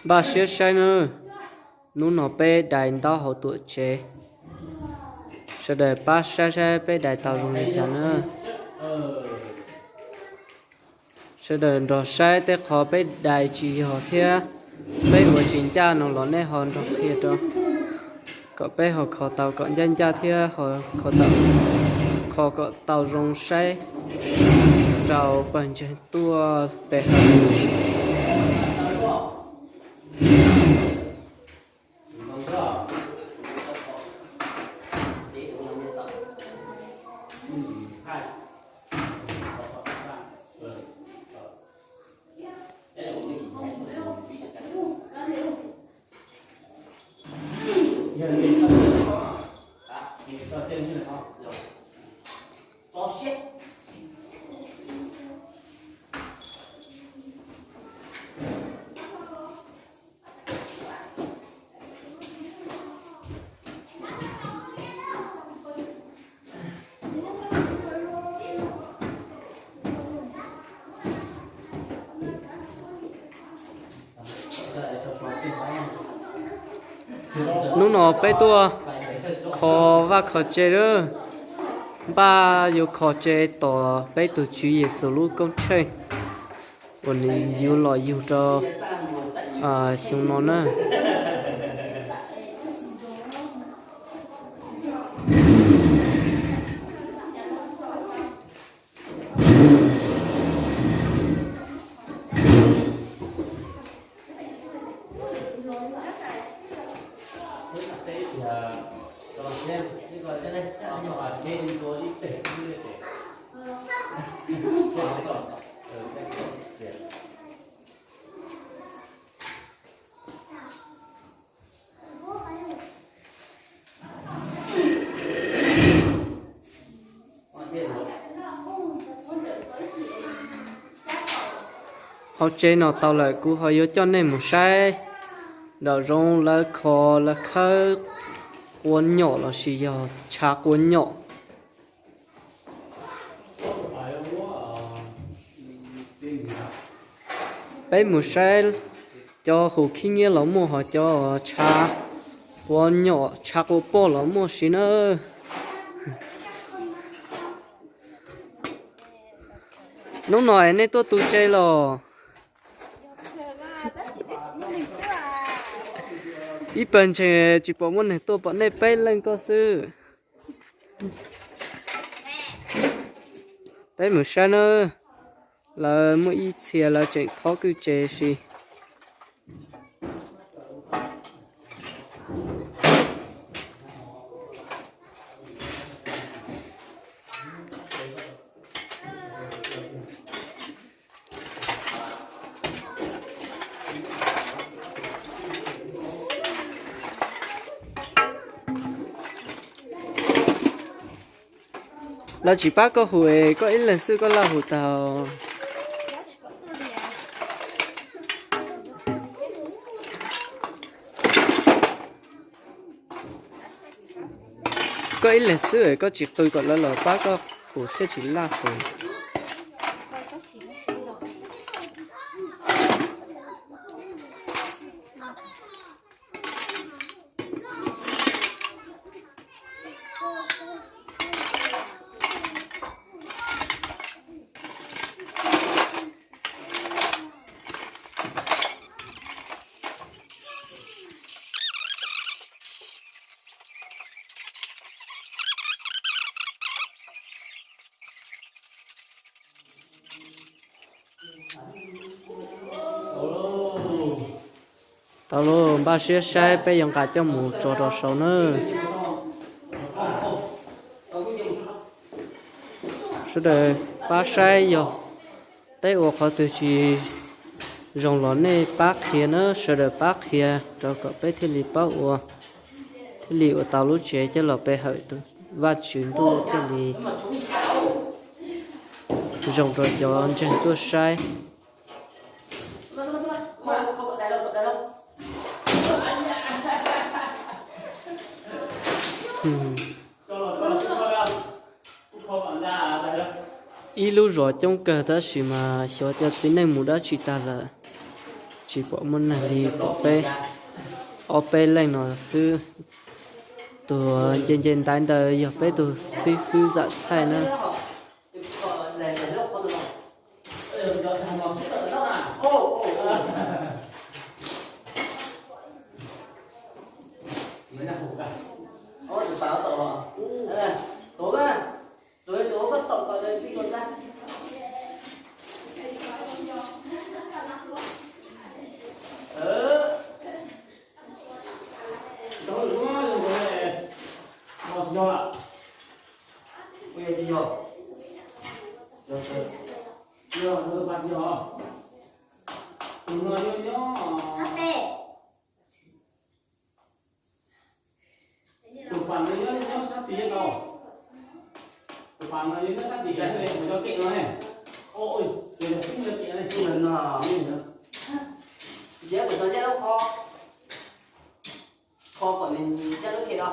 Npaj siab saib nawb, hnub no peb dai ntaub hauv tuam tsev. Sawv daws pab saib saib peb dai tau zoo li cas nawb. Sawv daws nrog saib tej qho peb dai tsis yog thiab peb ua tsis ncaj no los nej ho nrog qhia rau kom peb ho kho tau kom ncaj ncaj thiab ho kho tau, kho kom tau zoo saib rau pawg ntseeg tuaj pe hawm. Hnub no peb tuaj kho vaj kho tsev lawm, npaj yuav kho tsev tos peb tus Tswv Yexus lub koob tsheej uas nws yuav los yug rau xyoo no na. Hauv tsev no tau lawm, kuv ho yuav coj nej mus saib nraum zoov lawv kho lawv khawb qua nyom lossis yog tshav qua nyom. Peb mus saib cov hu khib nyiab los muaj, ho cov tshav qua nyom tshav qua poj los muaj si na. Hnub no es nej tuaj tu tsev los? Ib pawg ntseeg tsis pom muaj neeg tuaj, pom nej peb leej ko xwb. Peb mus saib na, lawv muaj ib txhia lawv tseem thob kwj tse si. Lawv tsis pab koj hu es koj ib leeg xwb koj laj hu tau. Koj ib leeg xwb es koj tsis qw kom lawv los pab koj hu thiaj tsis laj hu. Tau lauj, npaj siab saib peb yuav nqa coj mus tso rau saud nawb. Sawv daws pab saib, yog peb ua qhov twg tsis zoo los nej pab qhia nawb, sawv daws pab qhia rau kom peb thiaj li paub ua, thiaj li ua tau lub tsev coj los pe hawm tus Vajtswv ntuj thiaj li zoo rau cov ntseeg tuaj saib. Ib lub zos coob kawg tab sis mas xyov cov txiv neej mus dab tsi tag lawm. Tsis pom muaj neeg li, pom peb ob peb leej no xwb. Tus nce nce ntaiv ntawd yog peb tus xib fwb zam txhaij na. Tus pas no nyob sab tid no. Tus pas no nyob sab tid, mus cov kem no ne. Tus no, kuv tau caj lub kho, kho kom nws caj lub kem no.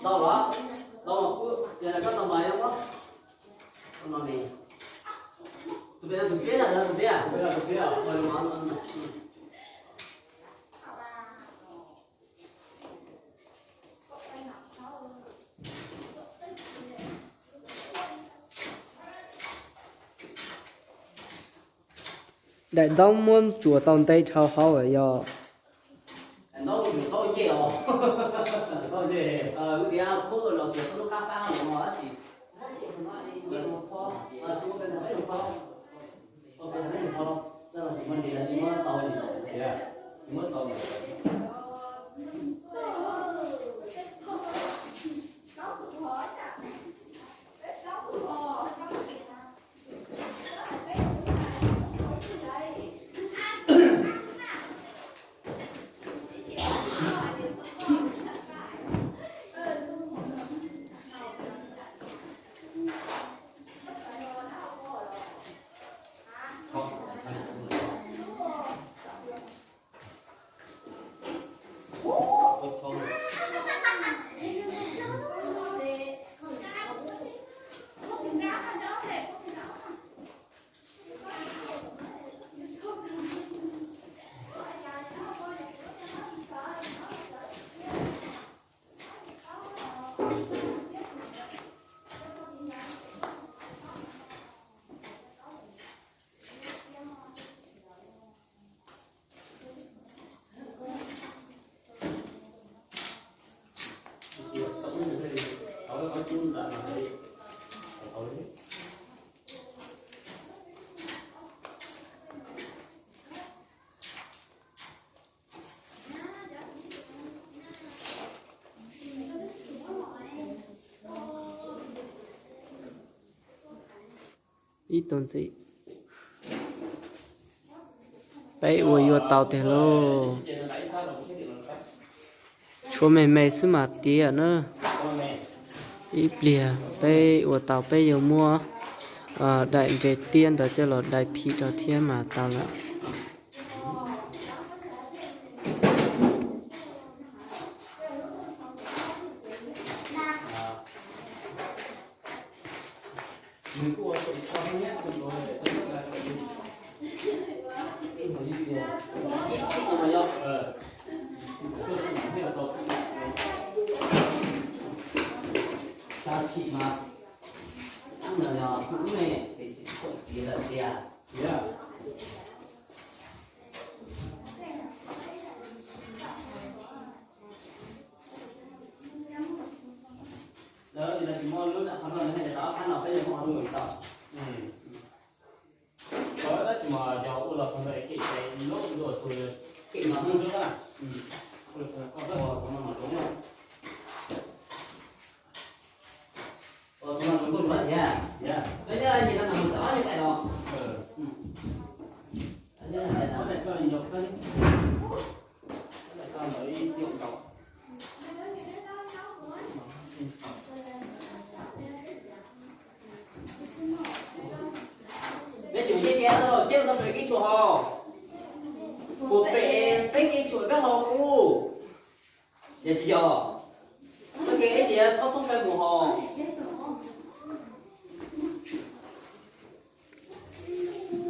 Tau los, tau los, koj tau mas yog muab. Tus no ne, tus peb, tus peb, tus peb, tus peb. Daim ntaub muab tsuas tau ntev dhau hauv yog. Ib tug ntxiv, peb ua yuav tau tiag lauj. Tshuav me me xwb mas tiav na. Ib pliag peb ua tau peb yuav muab daim nres tiab ntawd coj los dai phim rau thiab mas tau lawm. Peb tsum nce tias los ceb tau pem kev tshuam hos. Puas pem peb kev tshuam peb hos kuv? Yog tsis yog? Peb kev tias txhob thoob plaws mus hos.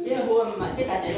Thiab hu mam thiab tas tes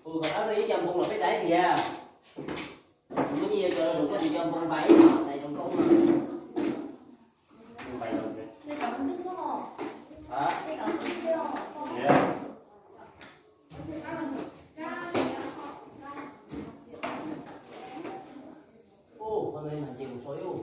Ua, ib co npoo los peb dai tiag. Muab nyiaj cov zoo nkauj, ib co npoo npais, dai zoo nkauj no. Npais no. Ua, qhov no mas nce mus so ib ua.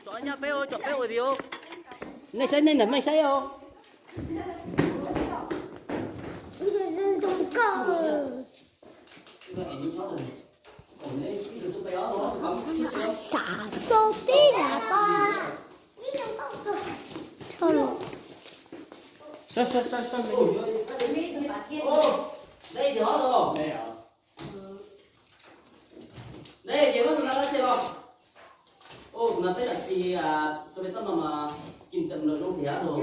Tsom nyab peb, tsom peb ua dios. Nej saib nej nam meej saib os. Xav xo peb las ko. Saib, saib, saib, saib. Neb ces muab tus no dab tsi los? Tus no peb lam txi rau peb toj no mas kim tawm nrog zoo thiab los.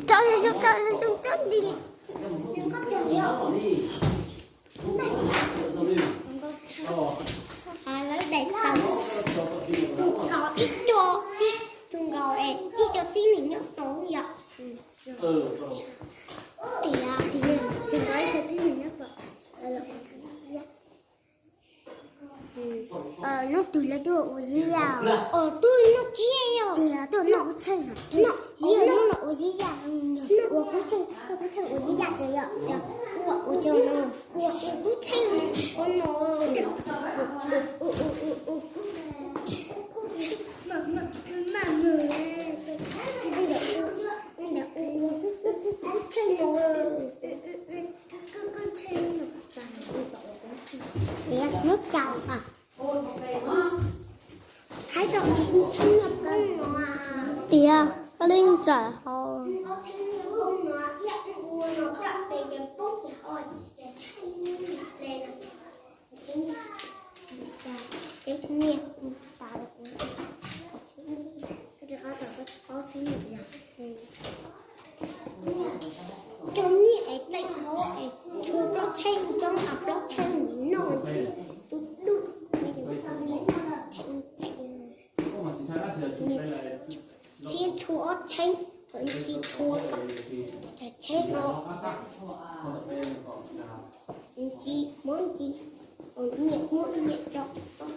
Cov zoo cov zoo cov li. Lawv daim tawv tus nkaus ib co tib, tus nkaus es ib co tib neeg nyob tod yom. Tias tias tus nkaus ib co tib neeg nyob tod. Hnub twg lawv tuaj ua zib yaj os? Twb noj tsiab os. Tias tuaj noj kub tsheej, noj ua zib yaj, ua kub tsheej, noj kub tsheej ua zib yaj xwb yom. Ua ua tsaug no, ua kub tsheej ua no. Maj maj nws, ua kub tsheej no. Tias hnub caum a. Hais tau tshee nyuag poob no. Tias koj leej txawm hau. Cov nyiaj es tej hov es tshuav plaub tsheej coob, plaub tsheej noj tus dub, thiab tshuav ob tsheej, Nci, muab nci, niam muab niam tso,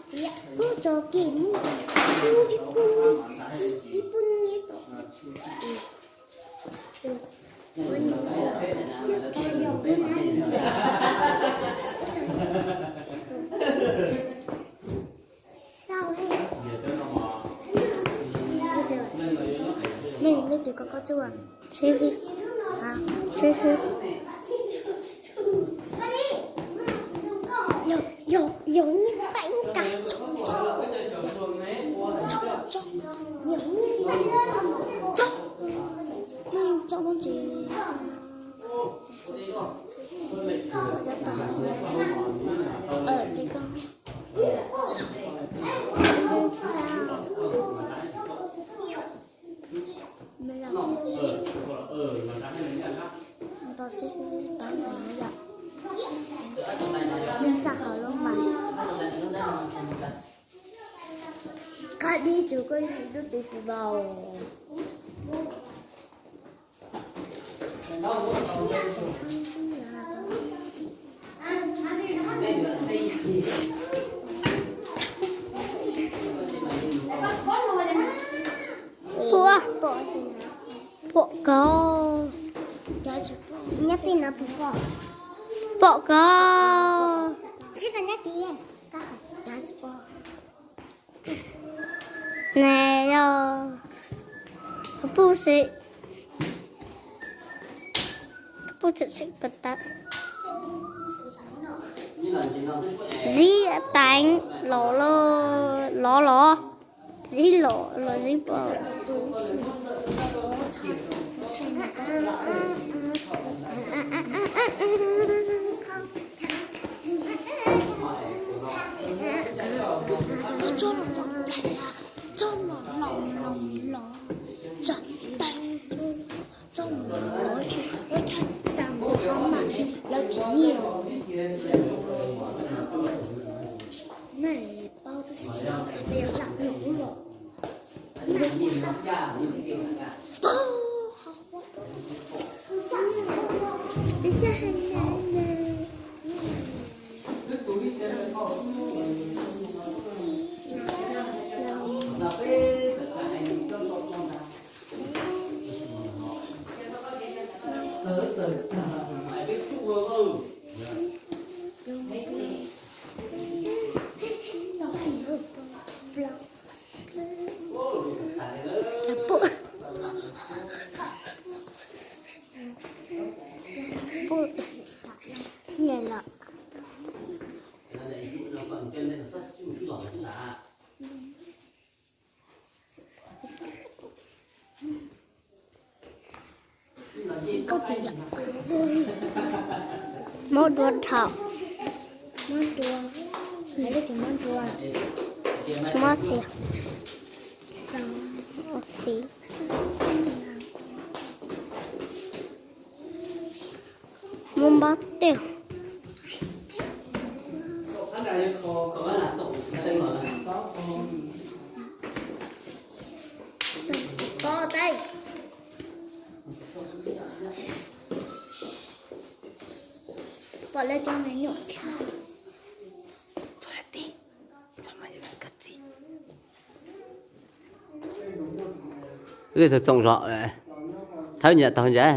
txiav, muab tso kiag, muab ib pub, ib pub niam tso. Sao he? Mej, mej ces koj, koj tsuj, sib hwb, sib hwb. Yog, yog, yog nyiaj pab ib kas tso, tso, tso, yog nyiaj pab tso, tso muab ntsis, tso cov tag, li ko. Npau xib pab ntxhais no yom. Mej xav hauv lub mas qab dib tsuas koj lub tis fis npaum. Pom, pom kos. Nyob tim no pom, pom kos. Nws yog puj si, puj si ko tas. Zib teev los, los los, zib los los zib pom. Txoj los los plam, txoj los los los, txoj teeb, txoj los los tsis, lub tshaj xa mus txog qhov mam lawv tsis nyiam. Mej paub tab sis mej yuav lam lus los. Puj, nyem los. Mob dua dhau. Mob dua, mob dua, tsis mob txias. Xis. Muab npab tiag. Pom lawv cov me nyuam khab. Thaum txoom zog, thawb nyam taug ntsa.